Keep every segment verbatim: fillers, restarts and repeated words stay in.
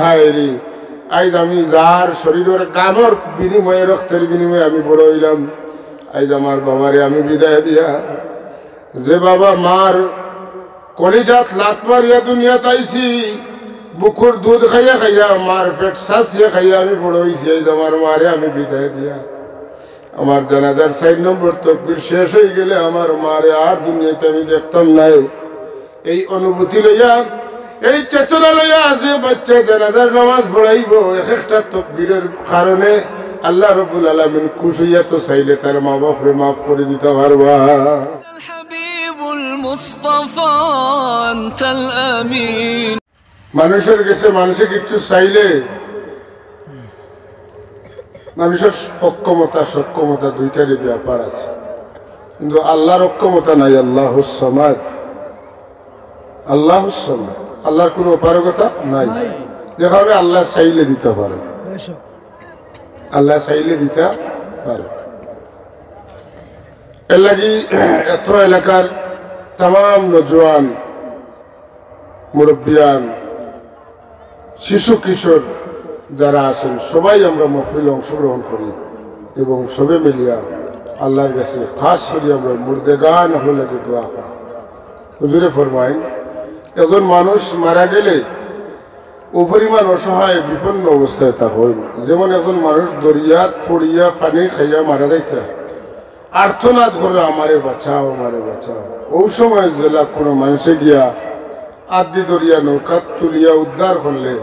হায় রে, আইজ আমি যার শরীরর ঘামর বিনিময়ে, রক্তর বিনিময়ে আমি বড় অইলাম, আইজ আমার বাবারে আমি বিদায় দিয়ার। যে বাবা মার কলিজাত লাত মারিয়া দুনিয়াত আইছি, বুকুর দুধ খাইয়া খাইয়া, মার পেট সাচিয়া খাইয়া আমি বড় অইছি, আইজ আমার মারে আমি বিদায় দিয়ার। আমার জানাজার চাইর নম্বর তকবির শেষ অইগেলে আমার মারে আর দুনিয়াত আমি দেখতাম নায়। এই অনুভূতি লইয়া, এই চেতনা লইয়া যে বাচ্চায় জানাজার নামাজ পড়াইবো, এক একটা তকবিরর কারণে আল্লাহ রাব্বুল আলামিন খুশ অইয়া তো চাইলে তার মা বাপরে মাফ করি দিতা পারবা। الحبيب المصطفى أنت الأمين. মানুষর গেছে মানষে কিচ্ছু চাইলে মানষর অক্ষমতা সক্ষমতা দুইটারই ব্যাপার আছে, কিন্তু আল্লাহর অক্ষমতা নাই। আল্লাহুস সামাদ, আল্লাহুস সামাদ, আল্লাহর কোনো অপারগতা নাই। যেখানে আল্লাহ চাইলে দিতা পারে, আল্লাহ চাইলে দিতা পারে। এর লাগি এত্র এলাকার তামাম নজওয়ান, মুরব্বিয়ান, শিশু কিশোর যারা আছেন, সবাই আমরা মাহফিলে অংশগ্রহণ করি এবং সবে মিলিয়া আল্লাহর গেছে খাস করি আমরা মুর্দেগান অকলর লাগি দোয়া করি। হুজুরে ফরমাইন, একজন মানুষ মারা গেলে অউ পরিমাণ অসহায় বিপন্ন অবস্থায় থাকইন, যেমন একজন মানুষ দরিয়াত পড়িয়া পানি খাইয়া মারা যাইতরা, আর্তনাদ করে, "আমারে বাঁচাও, আমারে বাঁচাও।" অউ সময় যেলা কোনো মানষে গিয়া আদি দরিয়া নৌকাত তুলিয়া উদ্ধার করলে,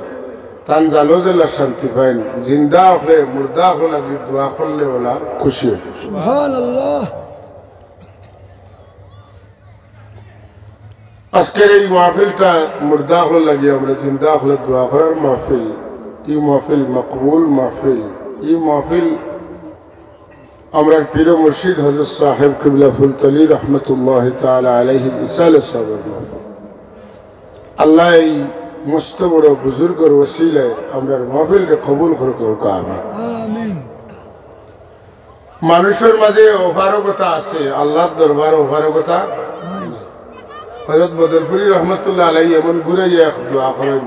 তান জানো যেলা শান্তি পাইন, জিন্দা অকলে, মুর্দা অকলর লাগি দোয়া করলে অলা খুশি অইন। সুবহানাল্লাহ। আজকের এই মাহফিলটা মুর্দা অকলর লাগি, আমরা জিন্দা অকলর দোয়া করার মাহফিল। এই মাহফিল মকবুল মাহফিল। এই মাহফিল আমরার পীর মুর্শিদ হযরত সাহেব কিবলা ফুলতলি রহমতুল্লাহ তাআলা আলাইহির ইসালে সাহেবের মাহফিল। আল্লাহ এই মস্ত বড় বুজুর্গর ওসিলায় আমরার মাহফিলরে কবুল করুক, আমিন। আমিন। মানুষর মাঝে অপারগতা আছে, আল্লাহর দরবারো অপারগতা নাই। হযরত বদরপুরি রহমতুল্লাহ আলাইহি এমন ঘুরাইয়া এক দোয়া করেন,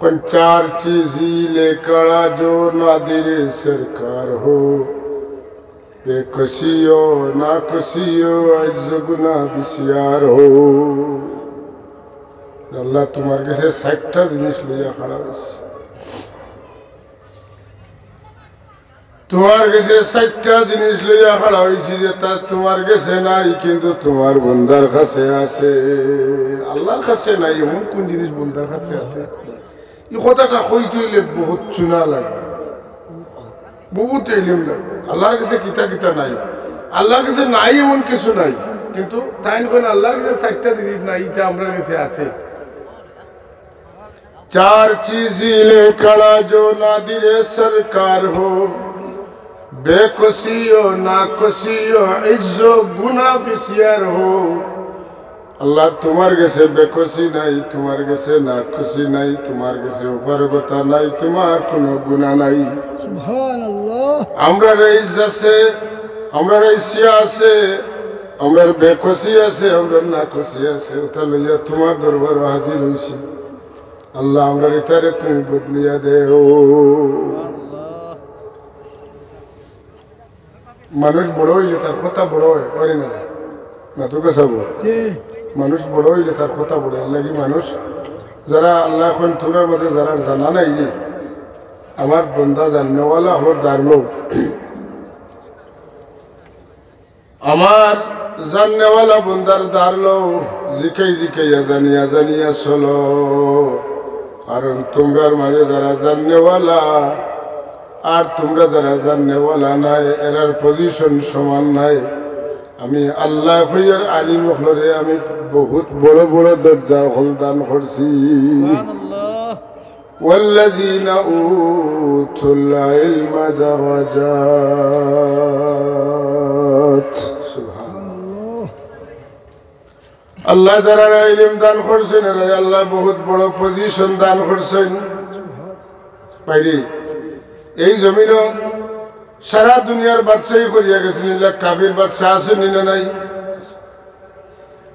কোন চার চিজ ইলে কাড়া জো নাদিরে সরকার হো, বেকসিও নাকসিও আইজ গুনা বিসিয়ার হো। আল্লাহ, তোমার গেছে চাইরটা জিনিস লইয়া খাড়া অইছি। তোমার গেছে চাইরটা জিনিস লইয়া খাড়া অইছি যেতা তোমার গেছে নাই, কিন্তু তোমার বন্দার কাছে আছে। আল্লাহর কাছে নাই এমন কোন জিনিস বন্দার কাছে আছে? এই কথাটা কইতে অইলে বহুত চুনা লাগবো, বহুত ইলিম লাগবো। আল্লাহর গেছে কিতা কিতা নাই, আল্লাহর গেছে নাই এমন কিছু নাই, কিন্তু তাইন কইন আল্লাহর গেছে চাইরটা জিনিস নাই, ইটা আমরার গেছে আছে। چار چیزی لے کھڑا جو نادر سرکار ہو، بے کسی و ناکسی و عجز و گناہ بسیار ہو۔ আল্লাহ, তোমার গেছে বেকসি নাই, তোমার গেছে নাকসি নাই, তোমার গেছে অপারগতা নাই, তোমার কোনো গুনাহ নাই। সুবহানাল্লাহ। আমরার ইজ্জ আছে, আমরার ইসিয়া আছে, আমরার বেকসি আছে, আমরার নাকসি আছে, ওটা লইয়া তোমার দরবারো হাজির অইছি। আল্লাহ, আমরার ইতারে তুমি বদলিয়া দেও। মানুষ বড় অইলে তার কথা বড় অয়, অয় না? না তো কথা বল। জি। মানুষ বড় অইলে তার কথা বড় অয়। এর লাগি মানুষ যারা আল্লাহ এখন তোরার মধ্যে যারা জানা নাই রে, আমার বন্দা জাননেওয়ালা হলো দারলো। আমার জাননেওয়ালা বন্দার দারলো, জিকাই জিকাইয়া জানিয়া জানিয়া চলো। কারণ তোমরার মাঝে যারা জাননেওয়ালা আর তোমরা যারা জাননেওয়ালা নাই, এরার পজিশন সমান নাই। আমি আল্লাহ হইয়ার আলিম অকলরে আমি বহুত বড় বড় দরজা অকল দান করছি। সুবহানাল্লাহ। والذين أوتوا العلم درجات। সুবহানাল্লাহ। আল্লাহ যারারে ইলিম দান করছেন, এরারে আল্লাহ বহুত বড় পজিশন দান করছেন। বাইরে এই জমিনো সারা দুনিয়ার বাদশাহী করিয়া গেছেন, ইলা কাফির বাদশা আছেন নি না নাই?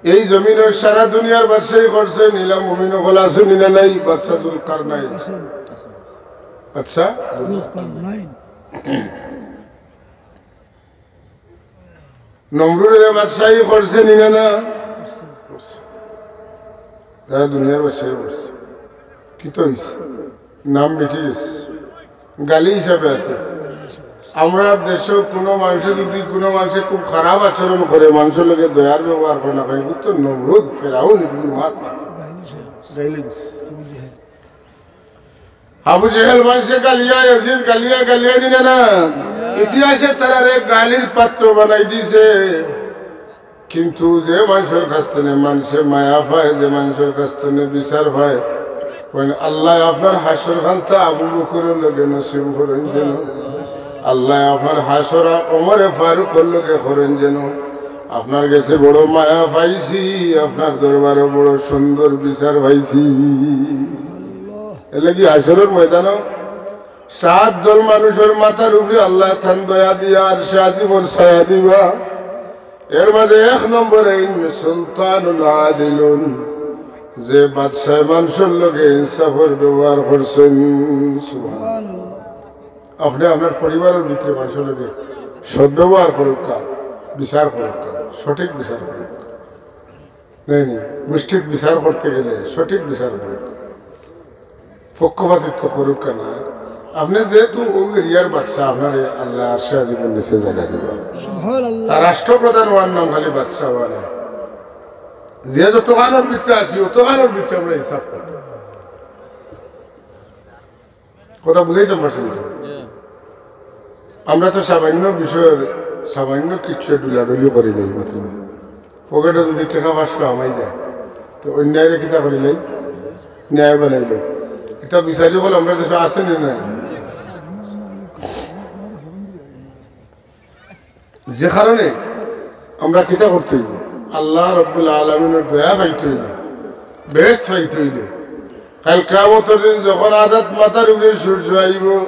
এই জমিনর সারা দুনিয়ার বাদশাহী করছে, নিলাম মুমিন অকল আছে নি না নাই? বাদশা জুলকারনাইন। বাদশা জুলকারনাইন। নমরুদে বাদশাহী করছে নি না না? করছে। সারা দুনিয়ার বাদশাহী করছে। কিতা অইছে? নাম মিটি গেছে। গালি হিসাবে আছে। আমরার দেশো কুনু মানষে যুদি কুনু মানষে খুব খারাপ আচরণ করে, মানষর লগে দয়ার ব্যবহার করে না করে, বুঝতো, নমরুদ, ফেরাউন, ইতা মাত মাত। গালি গেছে। আবু জেহেল মানষে গালিয়া, ইয়াজিদ গালিয়া, গালিয়া নি না না? ইতিহাসে তারারে গালির পাত্র বানাই দিছে। কিন্তু যে মানষর কাছ থনে মানষে মায়া পায়, যে মানষর কাছ থনে বিচার পায়, কইন, "আল্লায় আপনার হাশর খানটা আবু বকরর লগে নসিব করইন যেন, আল্লায় আপনার হাশর ওমরে ফারুকর লগে করইন যেন। আপনার গেছে বড় মায়া পাইছি, আপনার দরবারো বড় সুন্দর বিচার পাইছি।" এরলাগি হাশরর ময়দানো সাত দল মানষর মাথার উপরে আল্লায় তান দয়া দিয়া আরশে আজিমর ছায়া দিবা। এর মাঝে এক নম্বরে, ইন সুলতানুন আদিলুন, যে বাদশায় মানষর লগে ইনসাফর ব্যবহার করছইন। সুবহানাল্লাহ। আপনে আপনার পরিবারর ভিতরে মানষর লগে সদ্ব্যবহার করউক্কা, বিচার করউক্কা, সঠিক বিচার করউক্কা। নায় নি, গোষ্ঠীত বিচার করতে গেলে সঠিক বিচার করউক্কা, পক্ষপাতিত্ব করউক্কা না। আপনে যেহেতু অউ এরিয়ার বাদশা, আপনারে আল্লায় আরশে আজিমর নিচে জাগা দিবা। সুবহানাল্লাহ। আর রাষ্ট্রপ্রধান অওয়ার নাম খালি বাদশা অওয়া নায়। যে যতখানর ভিতরে আছি, অতখানর ভিতরে আমরা ইনসাফ করতে। কথা বুঝাইতাম পারছি নি, স্যার? আমরা তো সামান্য বিষয়র, সামান্য কিছু ডুলাডুলি করি নাই, মাত্র না। পকেটো যুদি টেকা পাঁচশো হামাই যায়, তো অন্যায়রে কিতা করি নাই? ন্যায় বানাই নাই। ইতা বিচারি অকল আমরার দেশো আছে নি না? যে কারণে আমরা কিতা করতে অইবো? আল্লাহ রব্বুল আলামিনর দয়া পাইতে অইলে, বেহেশত পাইতে অইলে, কাইল কিয়ামতর দিন যখন আদাত মাথার উপরে সূর্য আইবো,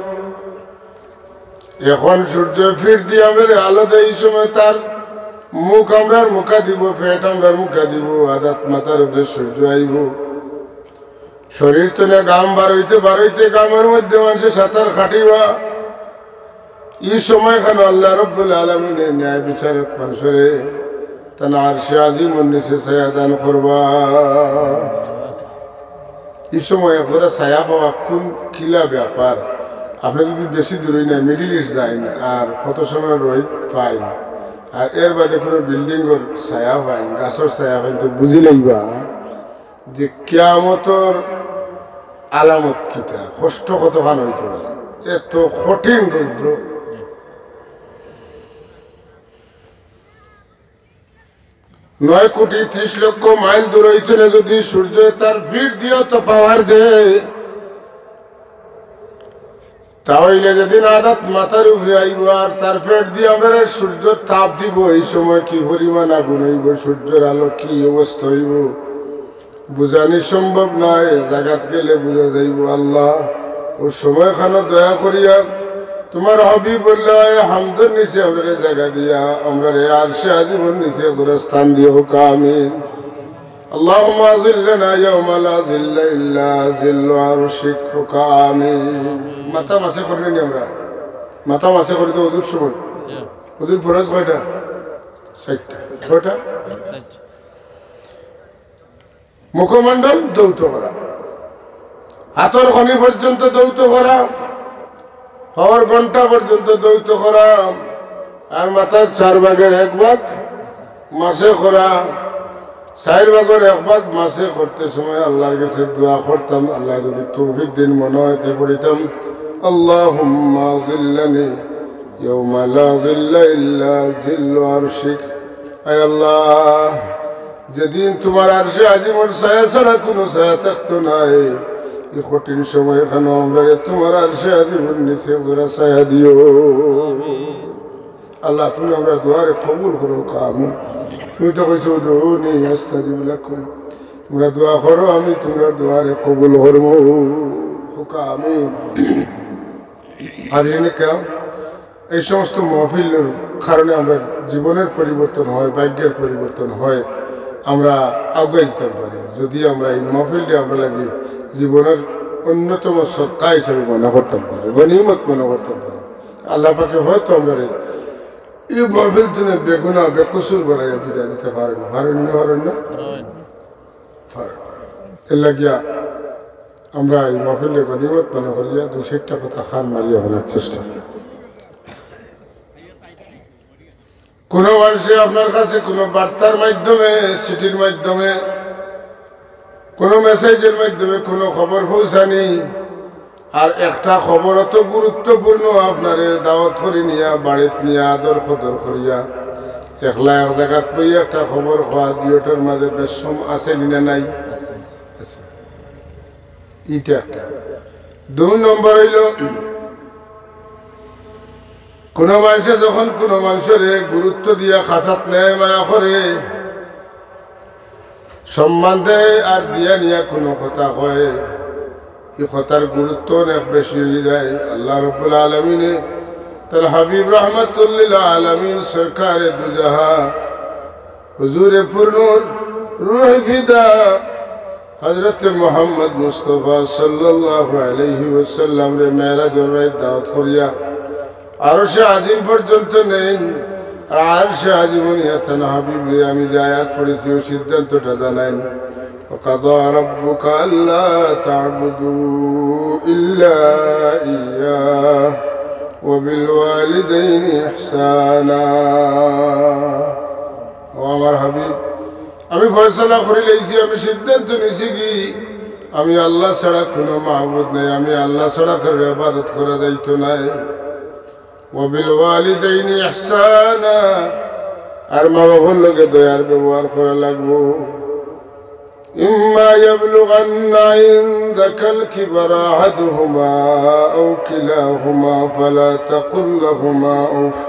এখন সূর্য পিঠ দি আমরারে আলো দেয়, এই সময় তার মুখ আমরার মুখা দিবো, পেট আমরার মুখা দিবো, আদাত মাথার উপরে সূর্য আইবো। শরীর থনে ঘাম বারইতে বারইতে ঘামর মধ্যে মানষে সাঁতার কাটিবা। ই সময় খানো আল্লাহ রব্বুল আলামিনে ন্যায় বিচারক মানষরে তান আরশে আজিমর নিচে ছায়া দান করবা। ই সময় একজরা ছায়া পাওয়া কুন কিলা ব্যাপার। আপনে যুদি বেশি দূরই না, মিডল ইস্ট যাইন, আর কত সময় রইদ পাইন, আর এর বাদে কুনু বিল্ডিংর ছায়া পাইন, গাছর ছায়া পাইন, তো বুঝি লাইবা যে কিয়ামতর আলামত কিতা, কষ্ট কতখান অইতো পারে, এত কঠিন রৌদ্র। নয় কোটি ত্রিশ লক্ষ মাইল দূর অইতে না, যুদি সূর্য তার পিঠ দিও তো পাওয়ার দেয়, তা অইলে যেদিন আদাত মাথার উপরে আইবো আর তার পেট দি আমরারে সূর্য তাপ দিবো, এই সময় কি পরিমাণ আগুন অইবো, সূর্যর আলো কি অবস্থা অইবো, বুঝানি সম্ভব নায়। জাগাত গেলে বুঝা যাইবো। আল্লাহ, অউ সময় খানো দয়া করিয়া তুমার হাবিবুল্লাহ হামদর নিচে আমরারে জাগা দিয়া, আমরারে আরশে আজিমর নিচে একজরা স্থান দিও, কউক্কা আমিন। اللهم أظلنا يوم لا ظل إلا ظل عرشك, কউক্কা আমিন। মাথা মাসে করি নি আমরা? মাথা মাসে করি তো অজুর সময়। অজুর ফরজ কয়টা? চাইরটা। কয়টা? মুখমণ্ডল ধৌত করা, হাতর কনি পর্যন্ত ধৌত করা, পাওর ঘন্টা পর্যন্ত ধৌত করা, আর মাথার চার ভাগর এক ভাগ মাসে করা, চাইর ভাগর এক ভাগ মাসে করতে সময় আল্লাহর গেছে দোয়া করতাম, আল্লায় যুদি তৌফিক দেইন মনে অয় তে পড়িতাম, اللهم أظلني يوم لا ظل إلا ظل عرشك। আয় আল্লাহ, যেদিন তুমার আরশে আজিমর ছায়া ছাড়া কুনু ছায়া থাকতো নায়, ই কঠিন সময় খানো আমরারে তুমার আরশে আজিমর নিচে একজরা ছায়া দিও। আল্লাহ, তুমি আমরার দোয়ারে কবুল করো, কউক্কা আমিন। তুমি তো কইছো, "ادعوني أستجب لكم", তুমরা দোয়া করো, আমি তুমরার দোয়ারে কবুল করমু, কউক্কা আমিন। হাজিরিনে কেরাম, এই সমস্ত মাহফিলর কারণে আমরার জীবনের পরিবর্তন হয়, ভাগ্যের পরিবর্তন হয়। আমরা আগুয়াই দিতাম পারি, যদি আমরা এই মাহফিলটা আমরা লাগি জীবনের অন্যতম সদকা হিসাবে মনে করতাম পারি, গনিমত মনে করতাম পারি। আল্লাহ পাকে হয়তো আমরা এই মাহফিল দিনে বেগুনা বেকসুর বানাইয়া বিদায় দিতে পারেন, পারেন না, পারেন না? পারেন। এর লাগিয়া আমরা এই মাহফিলে গনিমত মনে করিয়া দুই চারটা কথা খান মারিয়া বলার চেষ্টা করি। কোনো মানুষে আপনার কাছে কোনো বার্তার মাধ্যমে, চিঠির মাধ্যমে, কোনো মেসেজের মাধ্যমে কোনো খবর পৌঁছানি, আর একটা খবর অত গুরুত্বপূর্ণ, আপনারে দাওয়াত করি নিয়া, বাড়িত নিয়া, আদর কদর করিয়া, একলা এক জাগাত বইয়া একটা খবর কওয়া, দুইটার মাঝে বেশ সম আছে নি না নাই? আছে। ইটা একটা। দুই নম্বর অইলো, কোনো মানুষে যখন কোনো মানুষরে গুরুত্ব দিয়া খাছাত নেয়, মায়া করে, সম্মান দেয় আর দিয়া নিয়া কোনো কথা কয়, এই কথার গুরুত্ব অনেক বেশি অইযায়। আল্লাহ রাব্বুল আলামিনে তার হাবিব রাহমাতুল লিল আলামিন সরকারে দুজাহা হুজুরে পুরনূর রুহে ফিদা হযরতে মুহাম্মদ মুস্তাফা সাল্লাল্লাহু আলাইহি ওয়াসাল্লামরে মেরাজর রাইত দাওয়াত করিয়া আরশে আজিম পর্যন্ত নেইন। আর আরশে আজিমো নিয়া তান হাবিবরে আমি যে আয়াত পড়ছি, ওই সিদ্ধান্তটা জানাইন, وقضى ربك ألا تعبدوا إلا إياه وبالوالدين إحسانا। ও আমার হাবিব, আমি ফয়সালা করি লইছি, আমি সিদ্ধান্ত নিছি কি, আমি আল্লাহ ছাড়া কোনো মাবুদ নাই, আমি আল্লাহ ছাড়া কারোর ইবাদত করা যাইতো নায়। ওয়াবিল ওয়ালিদাইনি ইহসানা, আর মা বাবার লগে দয়ার ব্যবহার করা লাগবো। إما يبلغن عندك الكبر أحدهما أو كلاهما فلا تقل لهما أف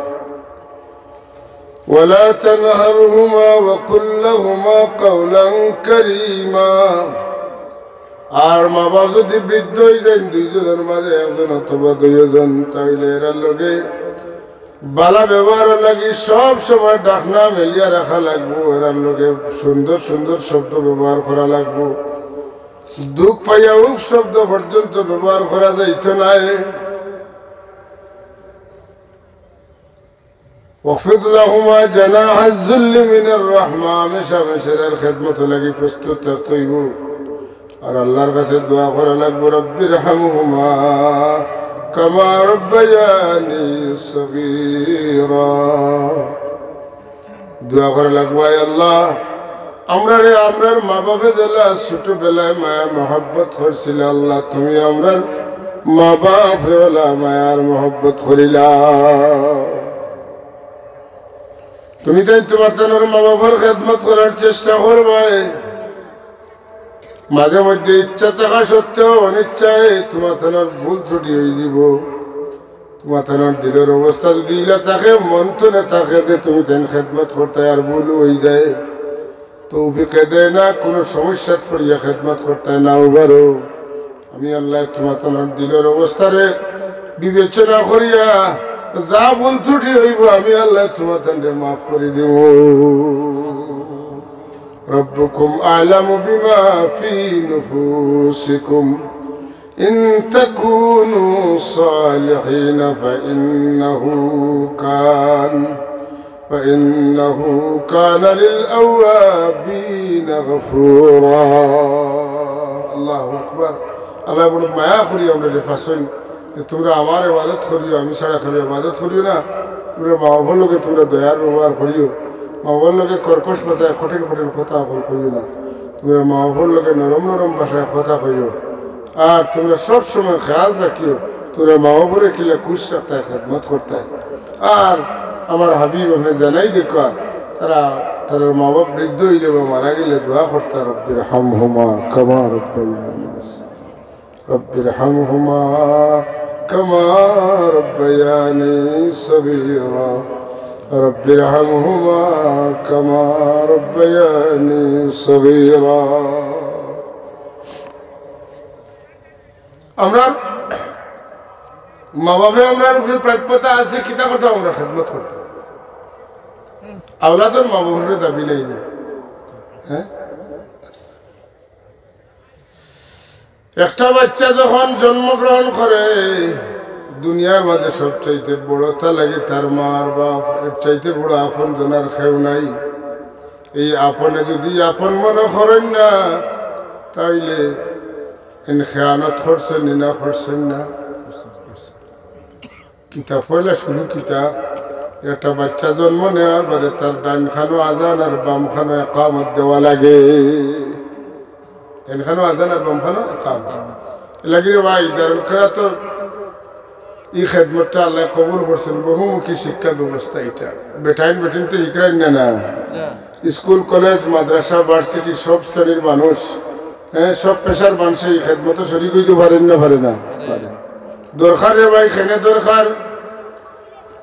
ولا تنهرهما وقل لهما قولا كريما। আর মা বাবা যদি বৃদ্ধ অইযাইন, দুইজনর মাঝে একজন অথবা দুইজন, তাইলে এরার লগে ভালা ব্যবহারর লাগি সব সময় ঢাকনা মেলিয়া রাখা লাগবো, এরার লগে সুন্দর সুন্দর শব্দ ব্যবহার করা লাগবো। দুখ পাইয়া উফ শব্দ পর্যন্ত ব্যবহার করা যাইতো নায়। واخفض لهما جناح الذل من الرحمة, হামেশা হামেশা এরার খেদমত লাগি প্রস্তুত থাকতে অইবো। আর আল্লাহর কাছে দোয়া করা লাগবো, رب ارحمهما كما ربياني صغيرا। দোয়া করা লাগবো, আয় আল্লাহ, আমরারে, আমরার মা বাপে যেলা ছোটবেলায় মায়া মহব্বত করছিলা, আল্লাহ, তুমি আমরার মা বাপরে ওলা মায়ার মহব্বত করিলা। তুমি তাইন তুমার তানর মা বাপর খেদমত করার চেষ্টা করবায়। মাঝে মধ্যে ইচ্ছা থাকা সত্ত্বেও অনিচ্ছায় তুমার তানর ভুল ত্রুটি অইযিবো। তুমার তানর দিলর অবস্থা যদি ইলা থাকে, মন তনে থাকে যে তুমি তাইন খেদমত করতায় আর ভুল অইযায়, তৌফিকে দেয় না, কোনো সমস্যাত পড়িয়া খেদমত করতায় নাও পারো। আমি আল্লাহ তুমার তানর দিলর অবস্থারে বিবেচনা করিয়া যা ভুল ত্রুটি অইবো, আমি আল্লাহ তুমার তানরে মাফ করি দিমু। ربكم أعلم بما في نفوسكم إن تكونوا صالحين فإنه كان فإنه كان للأوابين غفورا। আল্লাহু আকবার। আল্লাহ বড় মায়া করি আমরারে ফাসইন যে তুমরা আমার ইবাদত করিও, আমি ছাড়া কারো ইবাদত করিও না। তুমরা মা বাপর লগে তুমরা দয়ার ব্যবহার করিও, মা বাপর লগে কর্কশ ভাষায় কঠিন কঠিন কথা অকল কইও না। তুমরা মা বাপর লগে নরম নরম ভাষায় কথা কইও। আর তুমরা সব সময় খেয়াল রাখিও, তুমরা মা বাপরে কিলা খুশ রাখতায়, খেদমত করতায়। আর আমার হাবিব আপনে জানাই দেখা, তারা, তারার মা বাপ বৃদ্ধ অইলে বা মারা গেলে দোয়া করতা, رب ارحمهما كما ربياني صغيرا। رب ارحمهما كما ربياني صغيرا। رب ارحمهما كما ربياني صغيرا। আমরার মা বাপে আমরার উপরে প্রাপ্যতা আছে, কিতা করতাম? আমরা খেদমত করতাম। আওলাদর মা বাপর উপরে দাবি নাই নি? হ্যাঁ? একটা বাচ্চা যখন জন্মগ্রহণ করে, দুনিয়ার মাঝে সবচাইতে বড় তার লাগি তার মা আর বাপ, এর চাইতে বড় আপন জন আর কেউ নাই। এই আপনে যদি আপন মনে করেন না, তাইলে ইন খেয়ানত করছেন নি না করছেন না? কিতা পয়লা শুরু কিতা? একটা বাচ্চা জন্ম নেওয়ার বাদে তার ডাইন খানো আজান আর বাম খানো একামত দেওয়া লাগে। ডাইন খানো আজান আর বাম খানো একামত। এর লাগি রে ভাই, দারুল কেরাতর ই খেদমতটা আল্লাহ কবুল করছেন, বহুমুখী শিক্ষা ব্যবস্থা এটা। বেটাইন বেটিনতে ইকরাইন না না। স্কুল, কলেজ, মাদ্রাসা, ভার্সিটি, সব শ্রেণীর মানুষ, হ্যাঁ, সব পেশার মানুষে এই খেদমতে শরিক হইতে পারেন না, পারে না? পারে। দরকার রে ভাই, কেনে দরকার?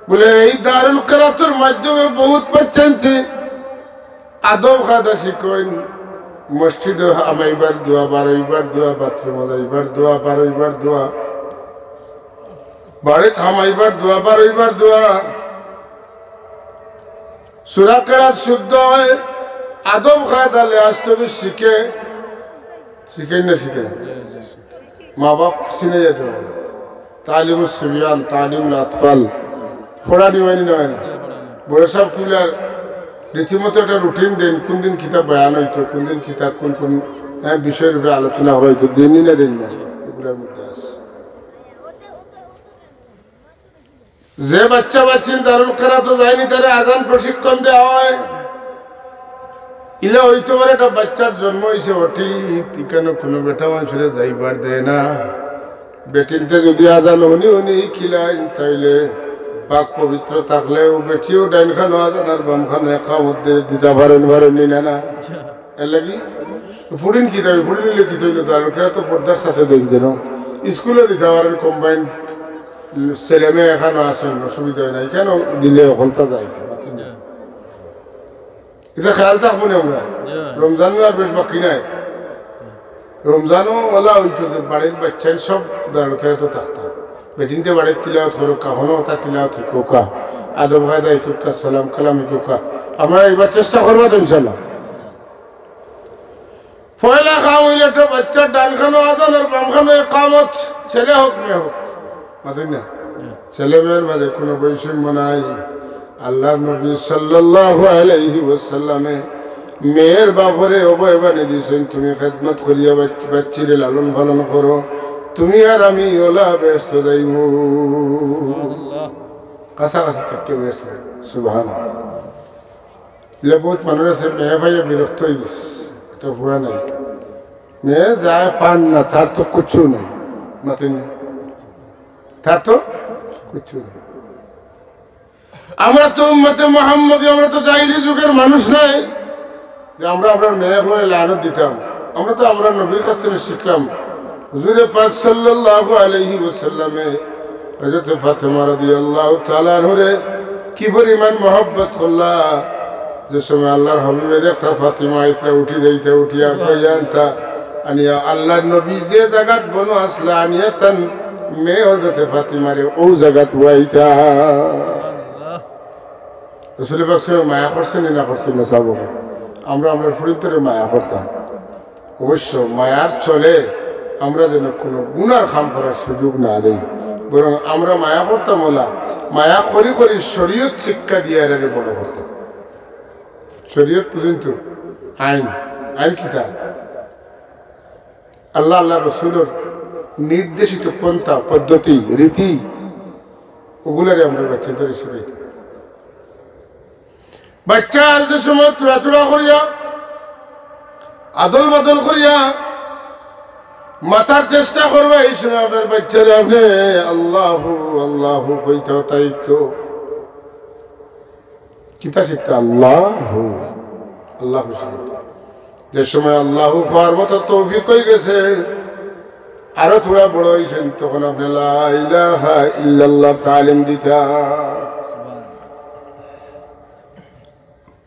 বলে, এই দারুল কেরাতর মাধ্যমে বহুত বাচ্চাইন্তে আদব কায়দা শিখইন। মসজিদো হামাইবার দোয়া, বারইবার দোয়া, বাথরুমো যাইবার দোয়া, বারইবার দোয়া, বাড়িত হামাইবার দোয়া, বারইবার দোয়া। সূরা কেরাত শুদ্ধ হয়, আদব কায়দা লেহাজ তবি শিখে, শিখে না শিখে না? মা বাপ চিনাইয়া দেওয়া, তালিমুস সিবিয়ান, তালিমুল আতফাল, পড়ানি অয়নি না অয় না? বড় সাহেব কিবলা রীতিমতো একটা রুটিন দেন, কোন দিন কিতা বয়ান হইতো, কোন দিন কিতা, কোন কোন, হ্যাঁ, বিষয়ের উপরে আলোচনা করা হইতো, দেননি না দেন না, এগুলার মধ্যে আছে। যে বাচ্চা বাচ্চিন দারুল কেরাতো যায়নি, তারে আজান প্রশিক্ষণ দেওয়া হয়। ইলা হইতে পারে একটা বাচ্চার জন্ম হইছে অঠিক, ইখানো কোনো বেটা মানুষরে যাইবার দেয় না। বেটিন্তে যদি আজান হুনি হুনি খিলাইন, তাইলে পাক পবিত্র থাকলেও বেটিও ডাইন খানো আজান আর বাম খানো একামত দে-, দিতা পারেন, পারেননি না, না? এর লাগি ফুড়িন কিতা অইবো, ফুড়িন অইলে কিতা অইলো, দারুল কেরাতো পর্দার সাথে দেন যেন। স্কুলো দিতা পারেন, combined ছেলে মেয়ে এখানো আছেন, অসুবিধা হয় না, এখানো দিলে হকলতা যায়। এটা খেয়াল থাকবো না আমরা। রমজান আর বেশ বাকি নাই। রমজানও ওলা হইতো যে বাড়ির বাচ্চাইন সব দারুল কেরাতো থাকতা। বেটিন্তে বাড়ির তিলাওয়াত করুক্কা, হনো ওটা তিলাওয়াত হিকোক্কা, আদব কায়দা হিকোক্কা, সালাম কালাম হিকোক্কা। আমরা এবার চেষ্টা করবা তো ইনশাল্লাহ। পয়লা কাম হইল একটা বাচ্চার ডান খানো আজান আর বাম খানো একামত, ছেলে হোক মেয়ে হোক, মাতইন না? ছেলে মেয়ের মাঝে কোনো বৈষম্য নাই। আল্লাহর নবী সাল্লাল্লাহু আলাইহি ওয়াসাল্লামে মেয়ের বাপরে অভয় বাণী দিয়েছেন, "তুমি খেদমত করিয়া বাচ-, বাচ্চিরে লালন পালন করো, তুমি আর আমি ওলা বেহেস্ত যাইমু।" কাছাকাছি থাকতে বেহেস্ত যাইমু। সুবহানাল্লাহ। ইলা বহুত মানুষ আছে, মেয়ে পাইয়া বিরক্ত হয়ে গেছে, এটা হুয়া নাই। মেয়ে যায় পান না, তার তো কিচ্ছু নাই, মাতইন না? তার তো কিচ্ছু নাই। আমরা তো উম্মতে মোহাম্মদী, আমরা তো জাহিলি যুগের মানুষ নাই যে আমরা আমরার মেয়ে করে লানত দিতাম। আমরা তো আমরার নবীর কাছ থেকে শিখলাম। হুজুরে পাক সাল্লাল্লাহু আলাইহি ওয়াসাল্লামে হযরত ফাতেমা রাদিয়াল্লাহু তাআলা আনহারে কি পরিমাণ মহব্বত করলা, যে সময় আল্লাহর হাবিবে দেখতা ফাতিমা ইসরা উঠি যাইতা, উঠিয়া কইয়া আনতা, আনিয়া আল্লাহর নবী যে জাগাত বনো আসলা, আনিয়া তান মেয়ে হযরতে ফাতিমারে ও জাগাত বওয়াইতা। রসুল পাক সাহেব মায়া করছেন না করছেন না, সাবো আমরা আমরার ফুড়িন্তরে মায়া করতাম। অবশ্য মায়ার চলে আমরা যেন কোনো গুনার কাম করার সুযোগ না দেই, বরং আমরা মায়া করতাম ওলা, মায়া করি করি শরীয়ত শিক্ষা দিয়া এরারে বড় করতাম। শরীয়ত পর্যন্ত আইন, আইন কিতা? আল্লাহ, আল্লাহ রসুলর নির্দেশিত পন্থা, পদ্ধতি, রীতি, ওগুলারে আমরা বাচ্চাদের শরীয়ত। বাচ্চার যে সময় তুড়াতুড়া করিয়া, আদল বদল করিয়া মাতার চেষ্টা করবা, এই সময় আপনার বাচ্চারে আপনি আল্লাহু, আল্লাহু কইতা তাই তো। কিতা শিখতা? আল্লাহু, আল্লাহু শিখতা। যে সময় আল্লাহু কওয়ার মতো তৌফিক হয়ে গেছে, আরো থুড়া বড় হইছেন, তখন আপনি লা ইলাহা ইল্লাল্লাহ তালিম দিতা।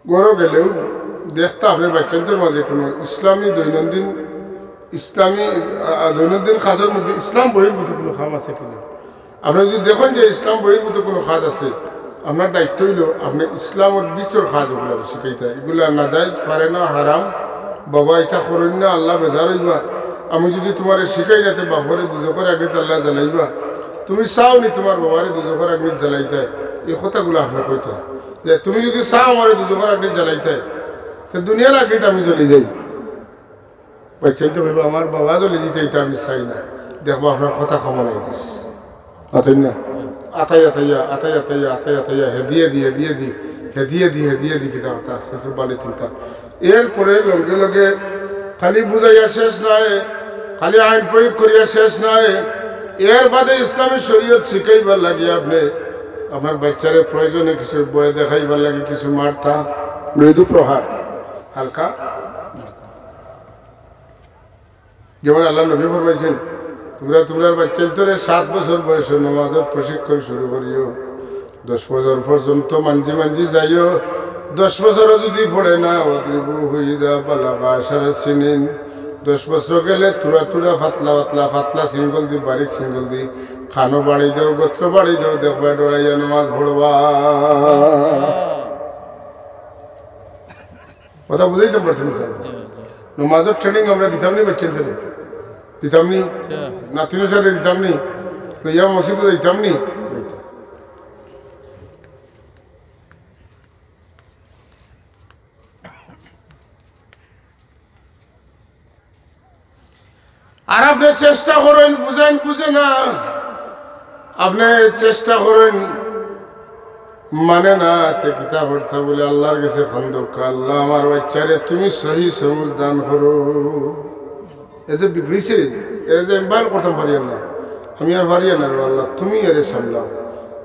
ঘরো গেলেও দেখতা আপনি বাচ্চাদের মাঝে কোনো ইসলামী দৈনন্দিন, ইসলামী, আ, দৈনন্দিন কাজের মধ্যে ইসলাম বহির্ভূত কোনো কাম আছে কিনা। আপনি যদি দেখেন যে ইসলাম বহির্ভূত কোনো কাজ আছে, আপনার দায়িত্ব অইলো আপনে ইসলামর ভিতর কাজ অগুলা শিখাইতা। ইগুলা নাজায়েজ, পারে না, হারাম। বাবা, ইতা করইন না, আল্লাহ বেজার অইবা। আমি যুদি তুমারে শিখাই না, তে বাপরে দুজখর আগ্নিত আল্লায় জ্বালাইবা। তুমি চাও নি তুমার বাবারে দুজখর আগ্নিত জ্বালাইতায়? ই কথাগুলা আপনে কইতা যে, "তুমি যুদি চাও আমারে দুজখর আগ্নিত জ্বালাইতায়, তে দুনিয়ার আগ্নিত আমি জ্বলি যাই।" বাচ্চাইন্তে কইবা, "আমার বাবা জ্বলি যাইতা, ইতা আমি চাই না।" দেখবা আপনার কথা কমন অই গেছে। মাতইন না? আতাইয়া, আতাইয়া, আতাইয়া, আতাইয়া, আতাইয়া, আতাইয়া, হেদিয়ে দি, হেদিয়ে দি, হেদিয়ে দি, হেদিয়ে দি, কিতা কথা, শ্বশুর বাড়ি চিন্তা। এরপরে লগে লগে খালি বুঝাইয়া শেষ নায়, খালি আইন প্রয়োগ করিয়া শেষ নায়। এর বাদে ইসলামী শরীয়ত শিখাইবার লাগি আপনে আপনার বাচ্চারে প্রয়োজনে কিছু ভয় দেখাইবার লাগি কিছু মারতা, মৃদু প্রহার, হালকা। যেমন আল্লাহর নবী ফরমাইছইন, "তুমরা তুমরার বাচ্চাইন্তরে সাত বছর বয়সে নমাজর প্রশিক্ষণ শুরু করিও, দশ বছর পর্যন্ত মানজি মানজি যাইও, দশ বছরও যুদি পড়ে না, ওয়াদরিবুহু ইযা বালাগা আশারা সিনিন।" দশ বছর গেলে থুড়া থুড়া, পাতলা পাতলা, পাতলা সিঙ্গল দি, বারিক সিঙ্গল দি, কানো বাড়ি দেও, গত্র বাড়ি দেও, দেখবায় ডরাইয়া নমাজ পড়বা। কথা বুঝাইতাম পারছি নি স্যার? জি, জি। নমাজর training আমরা দিতাম নি বাচ্চাইন্তরে? দিতাম নি? জি। নাতিন সারে দিতাম নি? লইয়া মসজিদো যাইতাম নি? যাইতাম। আর আপনে চেষ্টা করইন, বুঝাইন, বুঝে না। আপনে চেষ্টা করইন, মানে না, তে কিতা করতা বলে আল্লাহর গেছে কন্দক্কা, "আল্লাহ, আমার বাচ্চারে তুমি সহি সমুজ দান করো। এ যে বিগড়িছে, এরে যে আমি বার করতাম পারিয়ার না, আমি আর পারিয়ার না রে আল্লাহ, তুমি এরে সামলাও।"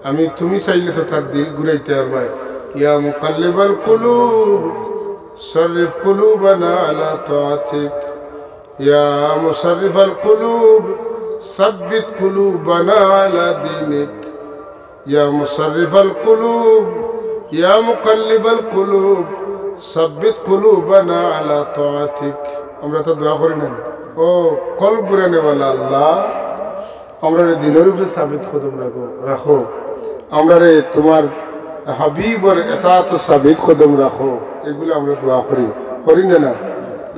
আমি, তুমি চাইলে তো তার দিল ঘুরাইতে পারবায়। ইয়া মুকাল্লিবাল কুলুব, সররিফ কুলুবানা আলা তাআতিক। ইয়া মুসাররিফাল কুলুব, সাব্বিত কুলুবানা আলা দীনিক। ইয়া মুসাররিফাল কুলুব, ইয়া মুকাল্লিবাল কুলুব, সাব্বিত কুলুবানা আলা তাআতিক। আমরা তো দোয়া করি না? ও কলব ঘুরানেওয়ালা আল্লাহ, আমরারে দিনর উপরে সাবিত কদম রাখো, রাখো। আমরারে তুমার হাবিবর এতাআতো সাবিত কদম রাখো। এগুলা আমরা দোয়া করি, করি না না?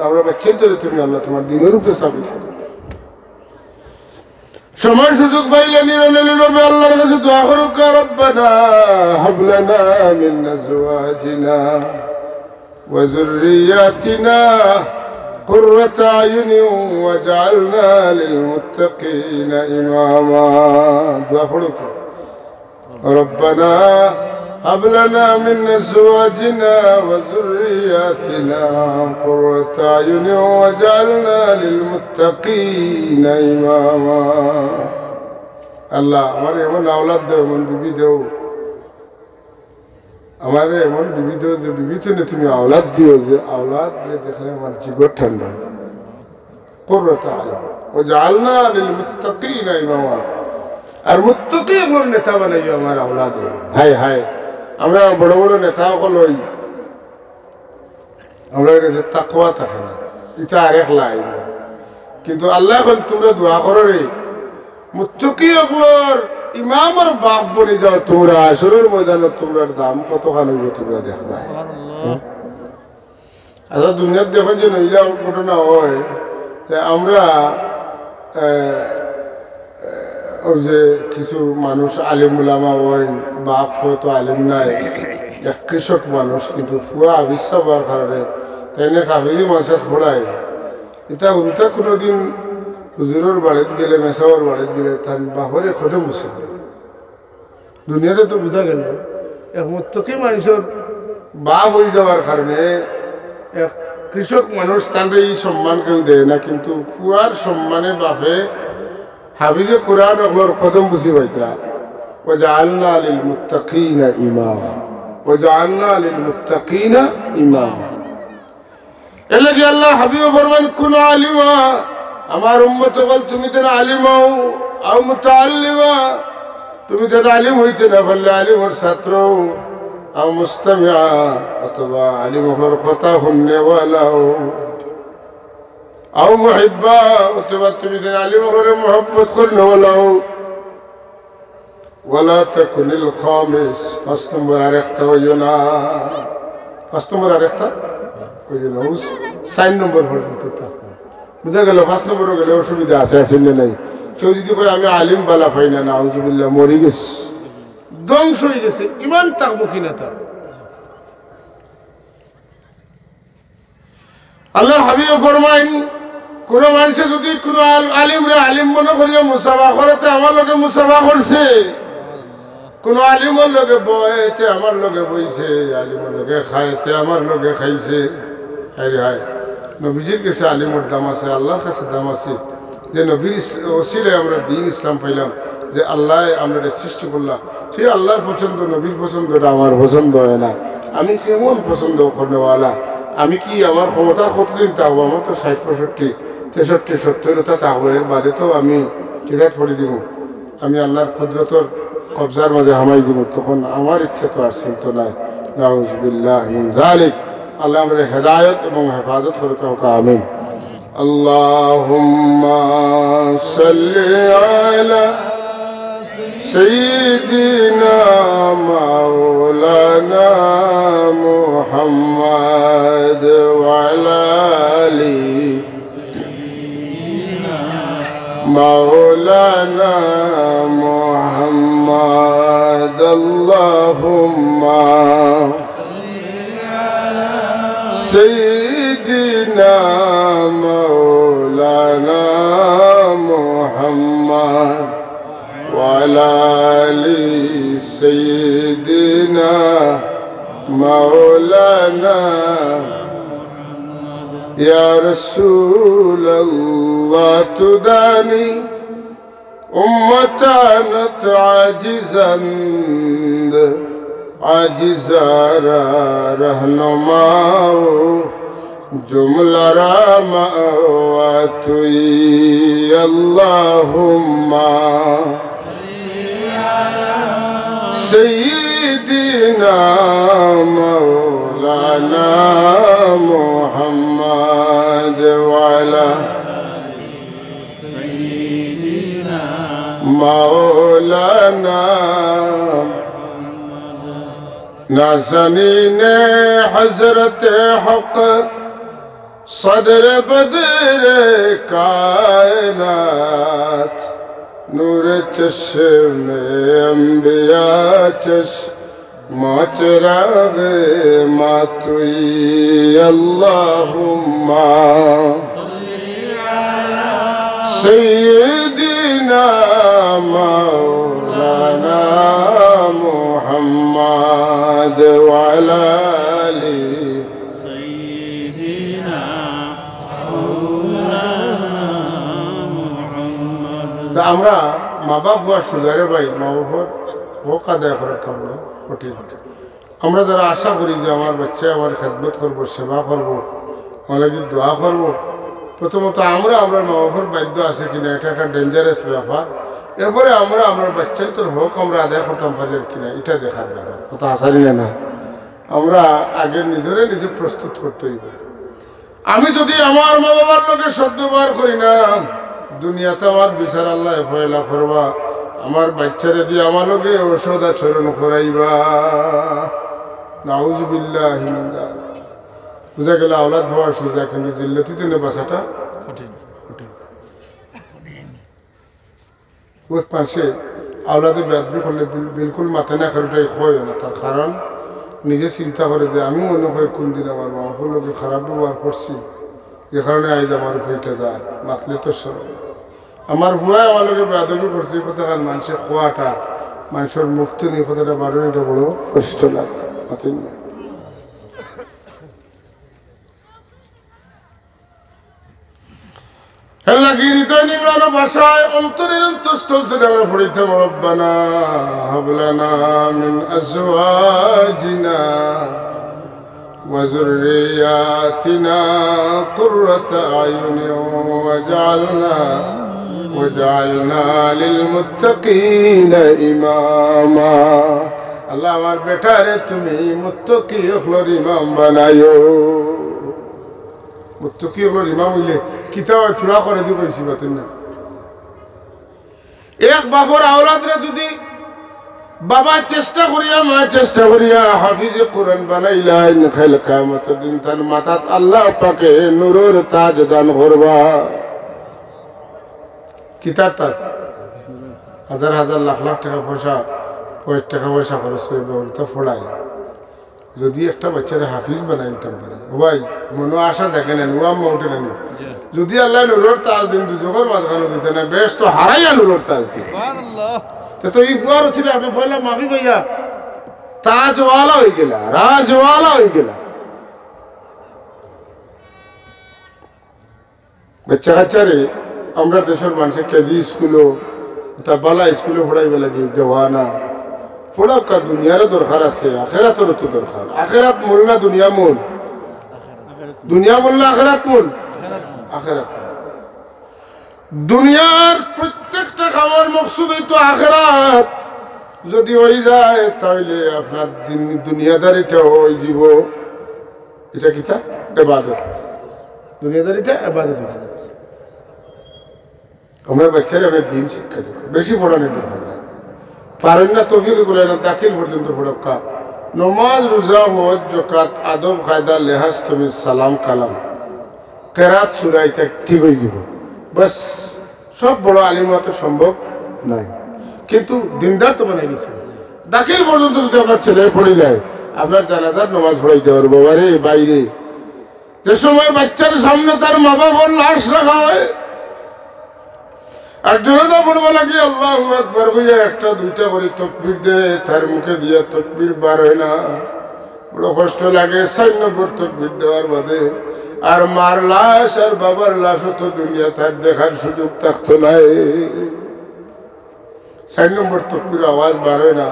আমরা বাচ্চাইন্তরে তুমি আল্লাহ তুমার দিনর উপরে সাবিত করো। সময় সুযোগ পাইলে নীরবে নীরবে আল্লাহর কাছে দোয়া করুক্কা, "রব্বানা হাব লানা মিন আজওয়াজিনা ওয়া যুররিয়াতিনা কুররাতা আয়ুনিন ওয়াজআলনা লিল মুত্তাকিনা ইমামা।" দোয়া করুক্কা। ربنا هب لنا من أزواجنا وذرياتنا قرة أعين واجعلنا للمتقين إماما। আল্লাহ, আমারে এমন আওলাদ দেও, এমন বিবি দেও, আমারে এমন বিবি দেও যে বিবি তনে তুমি আওলাদ দিও, যে আওলাদরে দেখলে আমার জিগর ঠান্ডা অই যায়। কুররাতা আয়ুন ওয়াজআলনা লিল মুত্তাকিনা ইমামা। আর মুত্তাকি অকলর নেতা বানাইও আমার আওলাদরে। হায় হায়, আমরা বড় বড় নেতা অকল অই, আমরার গেছে তাকওয়া থাকে না, ইটা আরেক লাইন। কিন্তু আল্লায় কইন, তুমরা দোয়া করোরে, মুত্তাকি অকলর ইমামর বাপ বনি যাও তুমরা, হাশরর ময়দানো তুমরার দাম কতখান অইবো তুমরা দেখবায়। সুবহানাল্লাহ। আচ্ছা, দুনিয়াত দেখইন যে নইলা ঘটনা অয়, যে আমরা, এ, এ, অউ যে কিছু মানুষ আলিম উলামা অইন, বাপ হয়তো আলিম নায়, এক কৃষক মানুষ, কিন্তু ফুয়া হাফিজ সাব অওয়ার কারণে তাইন কাফিরি মাদ্রাসাত পড়াইন। ইতা হুরুতা কুনুদিন হুজুরর বাড়িত গেলে, মেসাবর বাড়িত গেলে, তান বাপরে কদম বুসি করে। দুনিয়াত তো বুঝা গেল, এক মুত্তাকি মানষর বাপ অই যাওয়ার কারণে এক কৃষক মানুষ, তানরে ই সম্মান কেউ দেয় না, কিন্তু ফুয়ার সম্মানে বাপে হাফিজে কোরআন অকলর কদম বুসি পাইতরা। ওয়াজআলনা লিল মুত্তাকিনা ইমামা। ওয়াজআলনা লিল মুত্তাকিনা ইমামা। এরলাগি আল্লাহর হাবিবে ফরমাইন, কুনু আলিমা, আমার উম্মত অকল তুমি যেন আলিম অও, আও মুতাআল্লিমা, তুমি যেন আলিম অইতে না পারলে আলিমর ছাত্র অও, আও মুস্তামিআ, অথবা আলিম অকলর কথা হুননেওয়ালা অও, আও মুহিব্বা, অথবা তুমি যেন আলিম অকলরে মহব্বত করনেওয়ালা অও। ওয়ালা তাকুনিল খামিস, পাঁচ নম্বর আরেকটা অইও না। পাঁচ নম্বর আরেকটা অইও না, চাইর নম্বর পর্যন্ত থাকো। বুঝা গেল? পাঁচ নম্বরও গেলে অসুবিধা আছে, আছে না নাই? কেউ যদি কয়, "আমি আলিম বালা পাই না", নাউজুবিল্লাহ, মরি গেছে, ধ্বংস অই গেছে, ইমান থাকবো কিনা তার? আল্লাহর হাবিবে ফরমাইন, কুনু মানষে যুদি কুনু আল-, আলিমরে আলিম মনে করিয়া মুসাফা করে, তে আমার লগে মুসাফা করছে। কুনু আলিমর লগে বয়, তে আমার লগে বইছে। আলিমর লগে খায়, তে আমার লগে খাইছে। হায় রে হায়, নবীজির গেছে আলিমর দাম আছে, আল্লাহর কাছে দাম আছে। যে নবীর ইস-, ওসিলায় আমরা দ্বীন ইসলাম পাইলাম, যে আল্লায় আমরারে সৃষ্টি করলা, সেই আল্লাহর পছন্দ, নবীর পছন্দ, ইটা আমার পছন্দ অয় না। আমি কেমন পছন্দ করনেওয়ালা? আমি কি, আমার ক্ষমতা কতদিন থাকবো? আমার তো ষাইট, পঁয়ষট্টি, তেষট্টি, সত্তর অতা থাকবো, এর বাদে তো আমি কিরাত পড়ি দিমু। আমি আল্লাহর কুদরতর কবজার মাঝে হামাই দিমু, তখন আমার ইচ্ছা তো আর চলতো নায়। নাউজুবিল্লাহ মিন জালিক। আল্লাহ আমরারে হেদায়ত এবং হেফাজত করুক, আমিন। اللهم صل على سيدنا مولانا محمد وعلى آل مولانا محمد. اللهم سيدنا مولانا محمد وعلى آل سيدنا مولانا. يا رسول الله تداني أمتنا عاجزا، عاجزا را رہنما، جملہ را مأوى توئی. اللهم سيدنا مولانا محمد وعلى مولانا. نازنین حضرت حق، صدر بدر کائنات، نور چشم انبیاء، چشم ما چراغ ما توئی. اللهم سيدنا مولانا محمد وعلى آل سيدنا مولانا محمد. তে আমরা মা বাপ অওয়া সুজারে ভাই, মা বাপর হক আদায় করাটা বড় কঠিন। আমরা যারা আশা করি যে আমার বাচ্চায় আমার খেদমত করবো, সেবা করবো, আমার লাগি দোয়া করবো, প্রথমত আমরা আমরার মা বাপর বাধ্য আছে কিনা, এটা একটা dangerous ব্যাপার। এরপরে আমরা আমরার বাচ্চাইন্তর হক আমরা আদায় করতাম পারি আর কিনা, এটা দেখার ব্যাপার। কথা হাছা নি না? আমরা আগে নিজরে নিজে প্রস্তুত করতে অইবো। আমি যুদি আমার মা বাবার লগে সদ্ব্যবহার করি না, দুনিয়াত আমার বিচার আল্লায় পয়লা করবা, আমার বাচ্চারে দি আমার লগে অসদ আচরণ করাইবা। নাউজুবিল্লাহি মিন যালিক। বুঝা গেল আওলাদ অওয়া সুজা, কিন্তু জিল্লতি থনে বাঁচাটা কঠিন, কঠিন। বউত মানষে আওলাদে বেয়াদবি করলে বিল-, বিলকুল মাতে না, কারণ ইটাই কয় না। তার কারণ নিজে চিন্তা করে যে আমি মনে হয় কুনদিন আমার মা বাপর লগে খারাপ ব্যবহার করছি, যে কারণে আইজ আমার উপরে ইটা যার, মাতলে তো শরম। আমার পুয়ায় আমার লগে বেয়াদবি করছে, ই কথাখান মানষে কওয়াটা, মানষর মুখ থনে ই কথাটা বারইন, ইটা বড় কষ্ট লাগে। মাতইন না। এর লাগি হৃদয় নিংড়ানো ভাষায় অন্তরের অন্তঃস্থল থনে আমরা পড়িতাম, ربنا هب لنا من أزواجنا وذرياتنا قرة أعين واجعلنا، واجعلنا للمتقين إماما. আল্লাহ, আমার বেটারে তুমি মুত্তাকি অকলর ইমাম বানাইও। মুত্তাকি অকলর ইমাম অইলে কিতা অয়, থুড়া করি দি কইছি, মাতইন না। এক বাপর আওলাদরে যুদি বাবা চেষ্টা করিয়া, মা চেষ্টা করিয়া হাফিজে কোরআন বানাইলাইন, কাইল কিয়ামতর দিন তান মাথাত আল্লাহ পাকে নূরর তাজ দান করবা। কিতার তাজ? হাজার হাজার লাখ লাখ টেকা পয়সা, পয়সা, টেকা পয়সা খরচ করি বাবা তো পড়াই। যদি একটা বাচ্চারে হাফিজ বানাইতাম পারি, ও ভাই, মনো আশা জাগে না নি, ও আম্মা উঠে না নি। যদি আল্লায় নূরর তাজ দেইন, দুজখর মাঝখানো দিতা না, বেহেস্তো হারাইয়া নূরর তাজ দিতা। তে তো ই ফুয়ার উছিলায় আপনে পয়লা মাফি পাইয়া তাজওয়ালা অইগেলা, রাজওয়ালা অইগেলা। বাচ্চা কাচ্চারে আমরার দেশর মানষে কেজি স্কুলো, তা বালা স্কুলো পড়াইবার লাগি দেওয়ানা। পড়উক্কা, দুনিয়ারও দরকার আছে, আখেরাতরও তো দরকার। আখেরাত মূল না দুনিয়া মূল? দুনিয়া মূল না আখেরাত মূল? আখেরাত মূল। দুনিয়ার প্রত্যেকটা কামর মকসুদ অইতো আখেরাত। যদি অই যায়, তাইলে আপনার দিন, দুনিয়াদারিটা অই যিবো। ইটা কিতা? ইবাদত। দুনিয়াদারিটা ইবাদত। আমরার বাচ্চারে আমরা দিন শিক্ষা দিবা, বেশি পড়ানির দরকার নাই। পারইন না, তৌফিকে কুলায় না, দাখিল পর্যন্ত পড়উক্কা। নমাজ, রোজা, হজ, যাকাত, আদব, কায়দা, লেহাজ, তমিজ, সালাম, কালাম, কেরাত, সূরা, ইতা ঠিক অই যিবো। বাস, সব বড় আলিম অওয়া তো সম্ভব নায়, কিন্তু দিনদার তো বানাই দিছে। দাখিল পর্যন্ত যদি আপনার ছেলে পড়িলায়, আপনার জানাজার নমাজ পড়াইতে পারবো। বাবারে, বাইরে যে সময় বাচ্চার সামনে তার মা বাবার লাশ রাখা হয়, আর জানাজা পড়বা লাগি আল্লাহু আকবার কইয়া একটা দুইটা করি তকবির দে, তার মুখে দিয়া তকবির বার অয় না, বড় কষ্ট লাগে। চাইর নম্বর তকবির দেওয়ার বাদে আর মার লাশ আর বাবার লাশও তো দুনিয়াত আর দেখার সুযোগ থাকতো নায়। চাইর নম্বর তকবির আওয়াজ বার অয় না,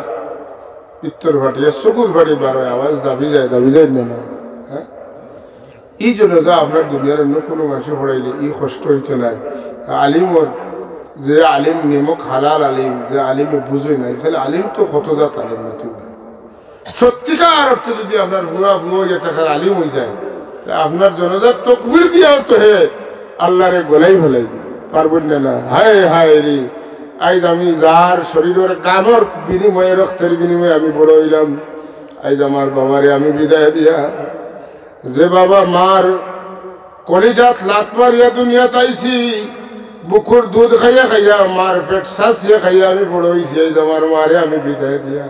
পিত্তর ফাটিয়া চকুর ফাটি বার অয়, আওয়াজ দাবি যায়, দাবি যায় না, না? হ্যাঁ? ই জানাজা আপনার দুনিয়ার অন্য কুনু মানষে পড়াইলে ই কষ্ট অইতো নায়। আলিমর, যে আলিম নিমক হালাল আলিম, যে আলিমে বুঝে না, খালি আলিম তো কত জাত আলিম মাতুন না। সত্যিকার অর্থে যদি আপনার ফুয়া ফুয়া অইয়া থাকার আলিম অই যায়, তে আপনার জানাজার তকবির দিয়াও তো হে আল্লারে গলাই ফালাই দিবো। পারবো না, না? হায় হায় রে, আইজ আমি যার শরীরর গামর বিনিময়ে, রক্তর বিনিময়ে আমি বড় অইলাম, আইজ আমার বাবারে আমি বিদায় দিয়া, যে বাবা মার কলিজাত লাত মারিয়া দুনিয়াত আইছি, বুকুর দুধ খাইয়া খাইয়া, মার পেট সাঁচিয়া খাইয়া আমি বড় অইছি, আইজ আমার মারে আমি বিদায় দিয়া,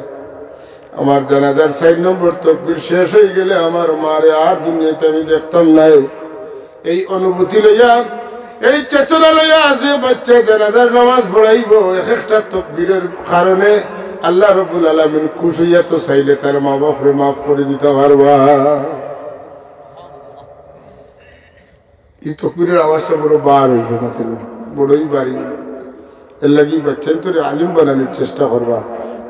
আমার জানাজার চাইর নম্বর তকবির শেষ অই গেলে আমার মারে আর দুনিয়াত আমি দেখতাম নায়। এই অনুভূতি লইয়া, এই চেতনা লইয়া যে বাচ্চায় জানাজার নামাজ পড়াইবো, এক একটা তকবিরর কারণে আল্লাহ রাব্বুল আলামিন খুশ অইয়া তো চাইলে তার মা বাপরে মাফ করি দিতা পারবা। ই তকবিরর আওয়াজটা বড় বার অইবো, মাতের না? বড়ই বাড়ি। এর লাগি বাচ্চাইন্তরে আলিম বানানির চেষ্টা করবা।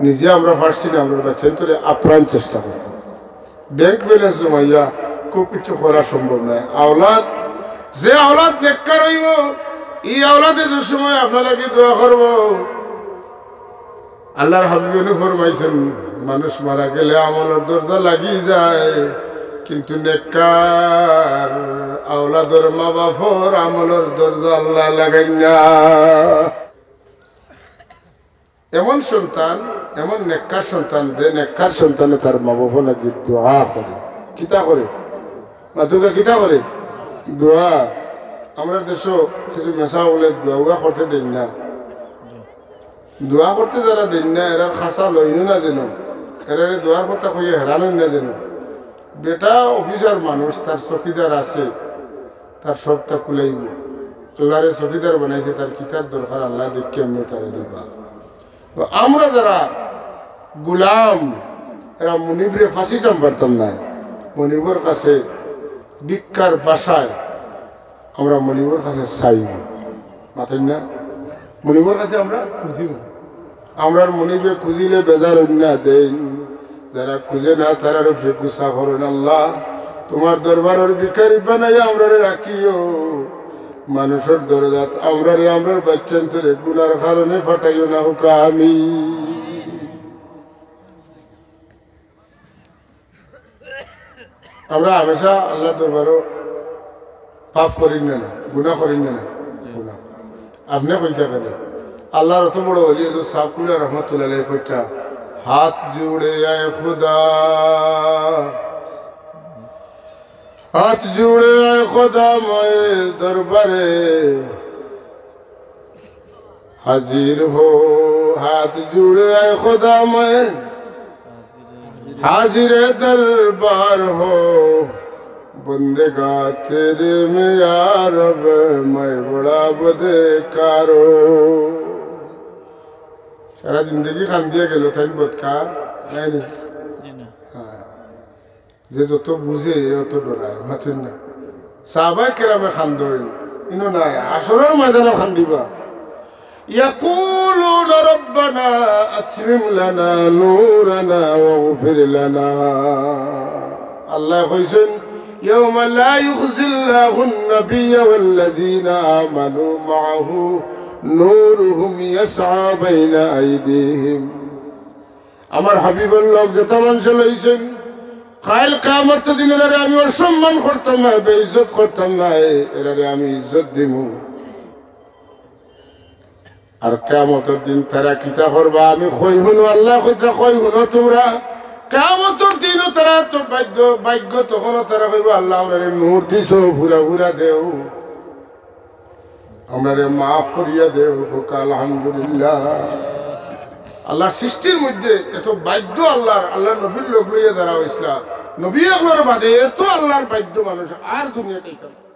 নিজে আমরা পারছি না, আমরার বাচ্চাইন্তরে আপ্রাণ চেষ্টা করতাম। ব্যাংক ব্যালেন্স জমাইয়া খুব কিছু করা সম্ভব নায়। আওলাদ, যে আওলাদ নেককার অইবো, ই আওলাদে যে সময় আপনার লাগি দোয়া করবো, আল্লাহর হাবিবে নু ফরমাইছইন, মানুষ মারা গেলে আমলর দরজা লাগি যায়, কিন্তু নেককার আওলাদর মা বাপর আমলর দরজা আল্লায় লাগাইন না। এমন সন্তান, এমন নেককার সন্তান, যে নেককার সন্তানে তার মা বাপর লাগি দোয়া করে। কিতা করে? মাতুক্কা, কিতা করে? দোয়া। আমরার দেশো কিছু মেসাব অকলে দোয়া উয়া করতে দেইন না। দোয়া করতে যারা দেইন না, এরার খাসা লইন না যেন, এরারে দোয়ার কথা কইয়া হেরান অইন না যেন। বেটা অফিসার মানুষ, তার চকিদার আছে, তার সবটা কুলাইবো। আল্লারে চকিদার বানাইছে, তার কিতার দরকার আল্লায় দেখি এমনে তারে দিবা। তো আমরা যারা গুলাম, এরা মুনিবরে ফাঁসিতাম পারতাম নায়। মুনিবর কাছে ভিক্ষার বাসায় আমরা মুনিবর কাছে চাইব, মাতইন না? মুনিবর কাছে আমরা খুঁজিব। আমরার মুনিবে খুঁজিলে বেজার অইন না দেইন, যারা খুঁজে না তারার উপরে গুসা করইন। আল্লাহ, তোমার দরবারর ভিখারি বানাইয়া আমরারে রাখিও। মানুষর দরজাত আমরারে, আমরার বাচ্চাইন্তরে গুনার কারণে ফাটাইও না, কউক্কা আমিন। আমরা হামেশা আল্লাহর দরবারো পাপ করিন না, না, গুনাহ করিন না, না, গুনাহ। আপনে কইতা কেনে? আল্লাহর অত বড় ওলি হযরত সাহেব কুবরা রহমতুল্লাহ আলাইহি কইতা, हाथ जोड़े आए खुदा, हाथ जोड़े आए खुदा, मैं दरबारे हाजिर हो। हाथ जोड़े आए खुदा, मैं हाजिर दरबार हो। बंदेगा तेरे में या रब, मैं बड़ा बदकार हो। সারা জিন্দেগি কান্দিয়া গেল, তাইন বদকার নায় নি? জি না। হ্যাঁ। যে যত বুঝে, অত ডরায়, মাতেন না। সাহাবায়ে কেরামে কান্দইন, ইনো নায়, হাশরর ময়দানো কান্দিবা। يقولون ربنا أتمم لنا نورنا واغفر لنا। আল্লায় কইছইন, يوم لا يخزي الله النبي والذين آمنوا معه نورهم يسعى بين أيديهم। আমার হাবিবর লগ যেতা মানষে লইছইন, কাইল কিয়ামতর দিন এরারে আমি অসম্মান করতাম না, বেইজ্জত করতাম না, এরারে আমি ইজ্জত দিমু। আর কিয়ামতর দিন তারা কিতা করবা? আমি কই হুনো, আল্লায় কইতরা কই হুনো তুমরা। কিয়ামতর দিনও তারা তো বাধ্য, ভাগ্য তখনও তারা কইবো, "আল্লাহ, আমরারে নূর দিছো, ফুরা ফুরা দেও, আমরারে মাফ করিয়া দেও।" কউক্কা আলহামদুলিল্লাহ। আল্লাহর সৃষ্টির মধ্যে এত বাধ্য আল্লাহর, আল্লাহর নবীর লগ লইয়া যারা অইছলা, নবী অকলর বাদে এত আল্লাহর বাধ্য মানুষ আর দুনিয়াত আইতা না।